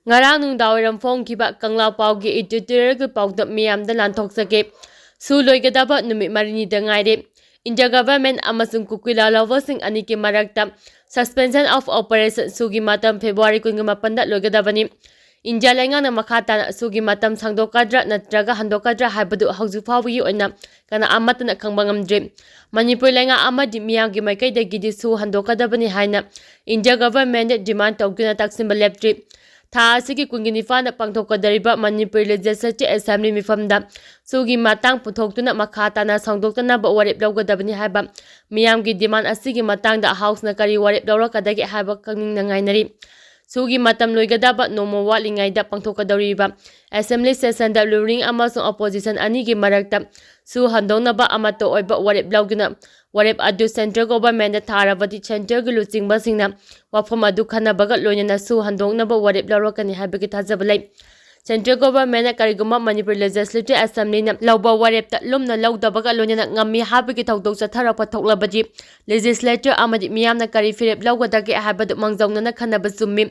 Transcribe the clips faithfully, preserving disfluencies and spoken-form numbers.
ꯉꯔꯥꯡ ꯅꯨꯡꯗꯥꯡꯋꯥꯏꯔꯝ ꯐꯣꯡꯈꯤꯕ ꯀꯪꯂꯥ ꯄꯥꯎꯒꯤ editorialꯒꯤ ꯄꯥꯎꯗ ꯃꯤꯌꯥꯝꯗ ꯂꯥꯟꯊꯣꯛꯆꯒꯦ꯫ ꯁꯨ ꯂꯣꯏꯒꯗꯕ ꯅꯨꯃꯤꯠ ꯃꯔꯤꯅꯤꯗ ꯉꯥꯏꯔꯦ꯫ India government ꯑꯃꯁꯨꯡ ꯀꯨꯀꯤ ꯂꯥꯜꯍꯧꯕꯁꯤꯡ ꯑꯅꯤꯒꯤ ꯃꯔꯛꯇ suspension of operation ꯁꯨꯒꯤ ꯃꯇꯝ February ꯀꯨꯟꯒ ꯃꯥꯄꯟꯗ ꯂꯣꯏꯒꯗꯕꯅꯤ꯫ ꯏꯟꯗꯤꯌꯥ ꯂꯩꯉꯥꯛꯅ ꯃꯈꯥ ꯇꯥꯅ ꯁꯨꯒꯤ ꯃꯇꯝ ꯁꯥꯡꯗꯣꯛꯀꯗ꯭ꯔꯥ ꯅꯠꯇ꯭ꯔꯒ ꯍꯟꯗꯣꯛꯀꯗ꯭ꯔꯥ ꯍꯥꯏꯕꯗꯨ ꯍꯧꯖꯤꯛ ꯐꯥꯎꯕꯒꯤ ꯑꯣꯏꯅ ꯀꯅꯥ ꯑꯃꯠꯇꯅ ꯈꯪꯕ ꯉꯝꯗ꯭ꯔꯤ꯫ ꯃꯅꯤꯄꯨꯔ ꯂꯩꯉꯥꯛ ꯑꯃꯗꯤ ꯃꯤꯌꯥꯝꯒꯤ ꯃꯥꯏꯀꯩꯗꯒꯤꯗꯤ ꯁꯨ ꯍꯟꯗꯣꯛꯀꯗꯕꯅꯤ ꯍꯥꯏꯅ ꯏꯟꯗꯤꯌꯥ governmentꯅ demand ꯇꯧꯗꯨꯅ ꯇꯛꯁꯤꯟꯕ ꯂꯦꯞꯇ꯭ꯔꯤ꯫ ꯊꯥ ꯑꯁꯤꯒꯤ ꯀꯨꯟꯒ ꯅꯤꯄꯥꯟꯗ ꯄꯥꯡꯊꯣꯛꯀꯗꯧꯔꯤꯕ ꯃꯅꯤꯄꯨꯔ Legislative Assembly ꯃꯤꯐꯝꯗ ꯁꯨꯒꯤ ꯃꯇꯥꯡ ꯄꯨꯊꯣꯛꯇꯨꯅ ꯃꯈꯥ ꯇꯥꯅ ꯁꯥꯡꯗꯣꯛꯇꯅꯕ ꯋꯥꯔꯦꯞ ꯂꯧꯒꯗꯕꯅꯤ ꯍꯥꯏꯕ ꯃꯤꯌꯥꯝꯒꯤ demand ꯑꯁꯤꯒꯤ ꯃꯇꯥꯡꯗ Houseꯅ ꯀꯔꯤ ꯋꯥꯔꯦꯞ ꯂꯧꯔꯛꯀꯗꯒꯦ ꯍꯥꯏꯕ ꯈꯪꯅꯤꯡꯅ ꯉꯥꯏꯅꯔꯤ꯫ ꯁꯨꯒꯤ ꯃꯇꯝ ꯂꯣꯏꯒꯗꯕ ꯅꯣꯡꯃ ꯋꯥꯠꯂꯤꯉꯩꯗ ꯄꯥꯡꯊꯣꯛꯀꯗꯧꯔꯤꯕ Assembly sessionꯗ ruling ꯑꯃꯁꯨꯡ opposition ꯑꯅꯤꯒꯤ ꯃꯔꯛꯇ ꯁꯨ ꯍꯟꯗꯣꯛꯅꯕ ꯑꯃꯠꯇ ꯑꯣꯏꯕ ꯋꯥꯔꯦꯞ ꯂꯧꯗꯨꯅ ꯋꯥꯔꯦꯞ ꯑꯗꯨ central governmentꯗ ꯊꯥꯔꯕꯗꯤ centreꯒꯤ ꯂꯨꯆꯤꯡꯕꯁꯤꯡꯅ ꯋꯥꯐꯝ ꯑꯗꯨ ꯈꯟꯅꯕꯒ ꯂꯣꯏꯅꯅ ꯁꯨ ꯍꯟꯗꯣꯛꯅꯕ ꯋꯥꯔꯦꯞ ꯂꯧꯔꯛꯀꯅꯤ ꯍꯥꯏꯕꯒꯤ ꯊꯥꯖꯕ ꯂꯩ꯫ Central governmentꯅ ꯀꯔꯤꯒꯨꯝꯕ ꯃꯅꯤꯄꯨꯔ Legislative Assemblyꯅ ꯂꯧꯕ ꯋꯥꯔꯦꯞꯇ ꯂꯨꯝꯅ ꯂꯧꯗꯕꯒ ꯂꯣꯏꯅꯅ ꯉꯝꯃꯤ ꯍꯥꯏꯕꯒꯤ ꯊꯧꯗꯣꯛ ꯆꯠꯊꯔꯛꯄ ꯊꯣꯛꯂꯕꯗꯤ legislature ꯑꯃꯗꯤ ꯃꯤꯌꯥꯝꯅ ꯀꯔꯤ ꯐꯤꯔꯦꯞ ꯂꯧꯒꯗꯒꯦ ꯍꯥꯏꯕꯗꯨ ꯃꯥꯡꯖꯧꯅꯅ ꯈꯟꯅꯕ ꯆꯨꯝꯃꯤ꯫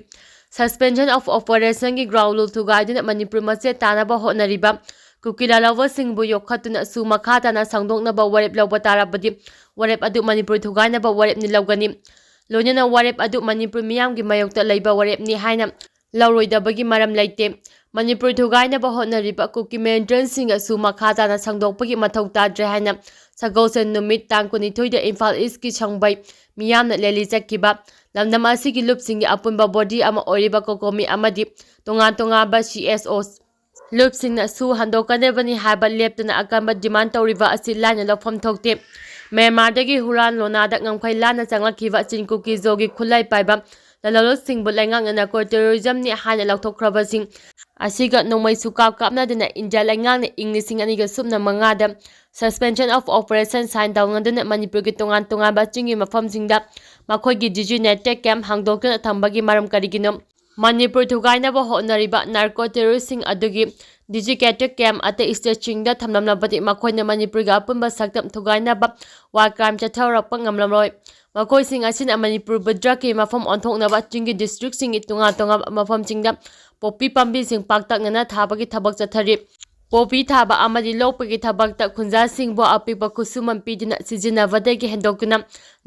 Suspension of operationꯒꯤ ground rule ꯊꯨꯒꯥꯏꯗꯨꯅ Manipur ꯃꯆꯦꯠ ꯇꯥꯅꯕ ꯍꯣꯠꯅꯔꯤꯕ ꯀꯨꯀꯤ ꯂꯥꯜꯍꯧꯕꯁꯤꯡꯕꯨ ꯌꯣꯛꯈꯠꯇꯨꯅ ꯁꯨ ꯃꯈꯥ ꯇꯥꯅ ꯁꯥꯡꯗꯣꯛꯅꯕ ꯋꯥꯔꯦꯞ ꯂꯧꯕ ꯇꯥꯔꯕꯗꯤ ꯋꯥꯔꯦꯞ ꯑꯗꯨ ꯃꯅꯤꯄꯨꯔ ꯊꯨꯒꯥꯏꯅꯕ ꯋꯥꯔꯦꯞꯅꯤ ꯂꯧꯒꯅꯤ꯫ ꯂꯣꯏꯅꯅ ꯋꯥꯔꯦꯞ ꯑꯗꯨ ꯃꯅꯤꯄꯨꯔ ꯃꯤꯌꯥꯝꯒꯤ ꯃꯥꯌꯣꯛꯇ ꯂꯩꯕ ꯋꯥꯔꯦꯞꯅꯤ ꯍꯥꯏꯅ ꯂꯧꯔꯣꯏꯗꯕꯒꯤ ꯃꯔꯝ ꯂꯩꯇꯦ꯫ ꯃꯅꯤꯄꯨꯔ ꯊꯨꯒꯥꯏꯅꯕ ꯍꯣꯠꯅꯔꯤꯕ ꯀꯨꯀꯤ militantꯁꯤꯡ ꯑꯁꯨ ꯃꯈꯥ ꯇꯥꯅ ꯁꯥꯡꯗꯣꯛꯄꯒꯤ ꯃꯊꯧ ꯇꯥꯗ꯭ꯔꯦ ꯍꯥꯏꯅ ꯁꯒꯣꯜꯁꯦꯟ ꯅꯨꯃꯤꯠ ꯇꯥꯡ ꯀꯨꯟꯅꯤꯊꯣꯏꯗ ꯏꯝꯐꯥꯜ Eastꯀꯤ ꯁꯪꯕꯩ ꯃꯤꯌꯥꯝꯅ rally ꯆꯠꯈꯤꯕ ꯂꯝꯗꯝ ꯑꯁꯤꯒꯤ ꯂꯨꯞꯁꯤꯡꯒꯤ ꯑꯄꯨꯟꯕ body ꯑꯃ ꯑꯣꯏꯔꯤꯕ COCOMI ꯑꯃꯗꯤ ꯇꯣꯉꯥꯟ ꯇꯣꯉꯥꯟꯕ CSO ꯂꯨꯞꯁꯤꯡꯅ ꯁꯨ ꯍꯟꯗꯣꯛꯀꯗꯕꯅꯤ ꯍꯥꯏꯕ ꯂꯦꯞꯇꯅ ꯑꯀꯟꯕ demand ꯇꯧꯔꯤꯕ ꯑꯁꯤ ꯂꯥꯏꯅ ꯂꯧꯐꯝ ꯊꯣꯛꯇꯦ꯫ ꯃ꯭ꯌꯥꯟꯃꯥꯔꯗꯒꯤ ꯍꯨꯔꯥꯟ ꯂꯣꯅꯥꯗ ꯉꯝꯈꯩ ꯂꯥꯟꯅ ꯆꯪꯂꯛꯈꯤꯕ ꯆꯤꯟ ꯀꯨꯀꯤ ꯖꯣꯒꯤ ꯈꯨꯠꯂꯥꯏ ꯄꯥꯏꯕ ꯂꯂꯣꯟꯁꯤꯡꯕꯨ ꯂꯩꯉꯥꯛꯅ narco terrorismꯅꯤ ꯍꯥꯏꯅ ꯂꯥꯎꯊꯣꯛꯈ꯭ꯔꯕꯁꯤꯡ ꯑꯁꯤꯒ ꯅꯣꯡꯃꯩꯁꯨ ꯀꯥꯞ ꯀꯥꯞꯅꯗꯨꯅ ꯏꯟꯗꯤꯌꯥ ꯂꯩꯉꯥꯛꯅ ꯏꯪ ꯂꯤꯁꯤꯡ ꯑꯅꯤꯒ ꯁꯨꯞꯅ ꯃꯉꯥꯗ suspension of operation sign ꯇꯧꯅꯗꯨꯅ ꯃꯅꯤꯄꯨꯔꯒꯤ ꯇꯣꯉꯥꯟ ꯇꯣꯉꯥꯟꯕ ꯆꯤꯡꯒꯤ ꯃꯐꯝꯁꯤꯡꯗ ꯃꯈꯣꯏꯒꯤ dedicated camp ꯍꯥꯡꯗꯣꯛꯇꯨꯅ ꯊꯝꯕꯒꯤ ꯃꯔꯝ ꯀꯔꯤꯒꯤꯅꯣ? ꯃꯅꯤꯄꯨꯔ ꯊꯨꯒꯥꯏꯅꯕ ꯍꯣꯠꯅꯔꯤꯕ narco terroristꯁꯤꯡ ꯑꯗꯨꯒꯤ dedicated camp ꯑꯇꯩ stateꯁꯤꯡꯗ ꯊꯝꯂꯝꯂꯕꯗꯤ ꯃꯈꯣꯏꯅ ꯃꯅꯤꯄꯨꯔꯒꯤ ꯑꯄꯨꯟꯕ ꯁꯛꯇꯝ ꯊꯨꯒꯥꯏꯅꯕ war crime ꯆꯠꯊꯔꯛꯄ ꯉꯝꯂꯝꯂꯣꯏ꯫ ꯃꯈꯣꯏꯁꯤꯡ ꯑꯁꯤꯅ ꯃꯅꯤꯄꯨꯔꯕꯨ drugꯀꯤ ꯃꯐꯝ ꯑꯣꯟꯊꯣꯛꯅꯕ ꯆꯤꯡꯒꯤ districtꯁꯤꯡꯒꯤ ꯇꯣꯉꯥꯟ ꯇꯣꯉꯥꯟꯕ ꯃꯐꯝꯁꯤꯡꯗ ꯄꯣꯄꯤ ꯄꯥꯝꯕꯤꯁꯤꯡ ꯄꯥꯛꯇꯛꯅꯅ ꯊꯥꯕꯒꯤ ꯊꯕꯛ ꯆꯠꯊꯔꯤ꯫ ꯄꯣꯄꯤ ꯊꯥꯕ ꯑꯃꯗꯤ ꯂꯣꯛꯄꯒꯤ ꯊꯕꯛꯇ ꯈꯨꯟꯖꯥꯁꯤꯡꯕꯨ ꯑꯄꯤꯛꯄ ꯈꯨꯠꯁꯨꯃꯟ ꯄꯤꯗꯨꯅ ꯁꯤꯖꯤꯟꯅꯕꯗꯒꯤ ꯍꯦꯟꯗꯣꯛꯇꯨꯅ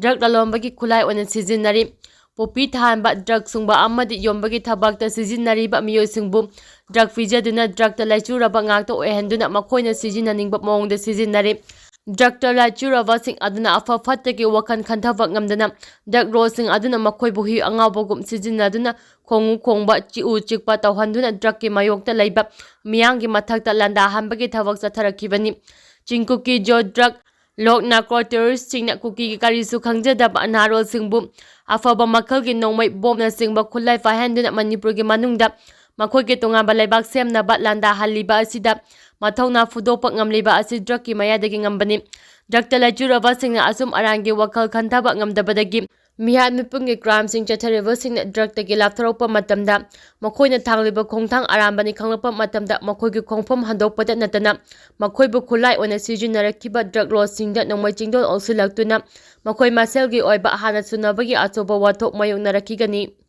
drug ꯂꯂꯣꯟꯕꯒꯤ ꯈꯨꯠꯂꯥꯏ ꯑꯣꯏꯅ ꯁꯤꯖꯤꯟꯅꯔꯤ꯫ ꯄꯣꯄꯤ ꯊꯥꯍꯟꯕ, drug ꯁꯨꯡꯕ ꯑꯃꯗꯤ ꯌꯣꯟꯕꯒꯤ ꯊꯕꯛꯇ ꯁꯤꯖꯤꯟꯅꯔꯤꯕ ꯃꯤꯑꯣꯏꯁꯤꯡꯕꯨ drug ꯄꯤꯖꯗꯨꯅ drugꯇ ꯂꯥꯏꯆꯨꯔꯕ ꯉꯥꯛꯇ ꯑꯣꯏꯍꯟꯗꯨꯅ ꯃꯈꯣꯏꯅ ꯁꯤꯖꯤꯟꯅꯅꯤꯡꯕ ꯃꯑꯣꯡꯗ ꯁꯤꯖꯤꯟꯅꯔꯤ꯫ Drugꯇ ꯂꯥꯏꯆꯨꯔꯕꯁꯤꯡ ꯑꯗꯨꯅ ꯑꯐ ꯐꯠꯇꯒꯤ ꯋꯥꯈꯜ ꯈꯟꯊꯕ ꯉꯝꯗꯅ drug lordꯁꯤꯡ ꯑꯗꯨꯅ ꯃꯈꯣꯏꯕꯨ ꯍꯨꯏ ꯑꯉꯥꯎꯕꯒꯨꯝ ꯁꯤꯖꯤꯟꯅꯗꯨꯅ ꯈꯣꯡꯎ ꯈꯣꯡꯕ, ꯆꯤꯛꯎ ꯆꯤꯛꯄ ꯇꯧꯍꯟꯗꯨꯅ drugꯀꯤ ꯃꯥꯌꯣꯛꯇ ꯂꯩꯕ ꯃꯤꯌꯥꯝꯒꯤ ꯃꯊꯛꯇ ꯂꯥꯟꯗꯥꯍꯟꯕꯒꯤ ꯊꯕꯛ ꯆꯠꯊꯔꯛꯈꯤꯕꯅꯤ꯫ ꯆꯤꯡ ꯀꯨꯀꯤ ꯖꯣ drug ꯂꯣꯛ narco terroristꯁꯤꯡꯅ ꯀꯨꯀꯤꯒꯤ ꯀꯔꯤꯁꯨ ꯈꯪꯖꯗꯕ ꯅꯍꯥꯔꯣꯜꯁꯤꯡꯕꯨ ꯑꯐꯕ ꯃꯈꯜꯒꯤ ꯅꯣꯡꯃꯩ, ꯕꯣꯝꯅꯆꯤꯡꯕ ꯈꯨꯠꯂꯥꯏ ꯄꯥꯏꯍꯟꯗꯨꯅ ꯃꯅꯤꯄꯨꯔꯒꯤ ꯃꯅꯨꯡꯗ ꯃꯈꯣꯏꯒꯤ ꯇꯣꯉꯥꯟꯕ ꯂꯩꯕꯥꯛ ꯁꯦꯝꯅꯕ ꯂꯥꯟꯗꯥꯍꯜꯂꯤꯕ ꯑꯁꯤꯗ ꯃꯊꯧꯅꯥ ꯐꯨꯗꯣꯛꯄ ꯉꯝꯂꯤꯕ ꯑꯁꯤ drugꯀꯤ ꯃꯌꯥꯏꯗꯒꯤ ꯉꯝꯕꯅꯤ꯫ Drugꯇ ꯂꯥꯏꯆꯨꯔꯕꯁꯤꯡꯅ ꯑꯆꯨꯝ ꯑꯔꯥꯟꯒꯤ ꯋꯥꯈꯜ ꯈꯟꯊꯕ ꯉꯝꯗꯕꯗꯒꯤ ꯃꯤꯍꯥꯠ ꯃꯤꯄꯨꯡꯒꯤ crimeꯁꯤꯡ ꯆꯠꯊꯔꯤꯕꯁꯤꯡꯅ drugꯇꯒꯤ ꯂꯥꯞꯊꯣꯔꯛꯄ ꯃꯇꯝꯗ ꯃꯈꯣꯏꯅ ꯊꯥꯡꯂꯤꯕ ꯈꯣꯡꯊꯥꯡ ꯑꯔꯥꯟꯕꯅꯤ ꯈꯪꯂꯛꯄ ꯃꯇꯝꯗ ꯃꯈꯣꯏꯒꯤ ꯈꯣꯡꯐꯝ ꯍꯟꯗꯣꯛꯄꯗ ꯅꯠꯇꯅ ꯃꯈꯣꯏꯕꯨ ꯈꯨꯠꯂꯥꯏ ꯑꯣꯏꯅ ꯁꯤꯖꯤꯟꯅꯔꯛꯈꯤꯕ drug lordꯁꯤꯡꯗ ꯅꯣꯡꯃꯩ ꯆꯤꯡꯗꯣꯟ ꯑꯣꯟꯁꯤꯜꯂꯛꯇꯨꯅ ꯃꯈꯣꯏ ꯃꯁꯦꯜꯒꯤ ꯑꯣꯏꯕ ꯍꯥꯟꯅ ꯆꯨꯅꯕꯒꯤ ꯑꯆꯧꯕ ꯋꯥꯊꯣꯛ ꯃꯥꯌꯣꯛꯅꯔꯛꯈꯤꯒꯅꯤ꯫